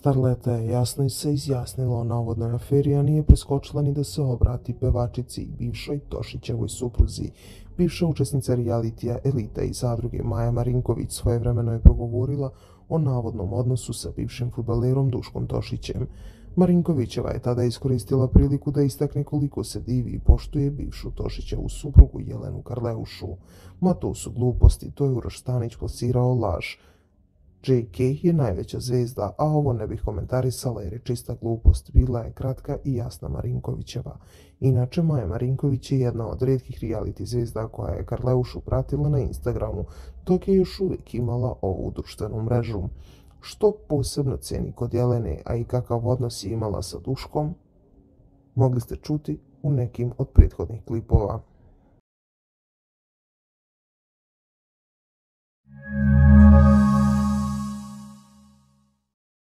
Starleta je jasno se izjasnila o navodnoj aferi, a nije preskočila ni da se obrati pevačici i bivšoj Tošićevoj supruzi. Bivša učesnica realitija Elita i zadruge Maja Marinković svojevremeno je progovorila o navodnom odnosu sa bivšim fudbalerom Duškom Tošićem. Marinkovićeva je tada iskoristila priliku da istakne koliko se divi i poštuje bivšu Tošićevu suprugu Jelenu Karleušu. Ma to su gluposti, to je Uroš Stanić plasirao laž. JK je najveća zvezda, a ovo ne bih komentarisala jer je čista glupost, bila je kratka i jasna Marinkovićeva. Inače, Maja Marinković je jedna od rijetkih reality zvezda koja je Karleušu pratila na Instagramu, dok je još uvijek imala ovu društvenu mrežu. Što posebno ceni kod Jelene, a i kakav odnos je imala sa Duškom, mogli ste čuti u nekim od prethodnih klipova.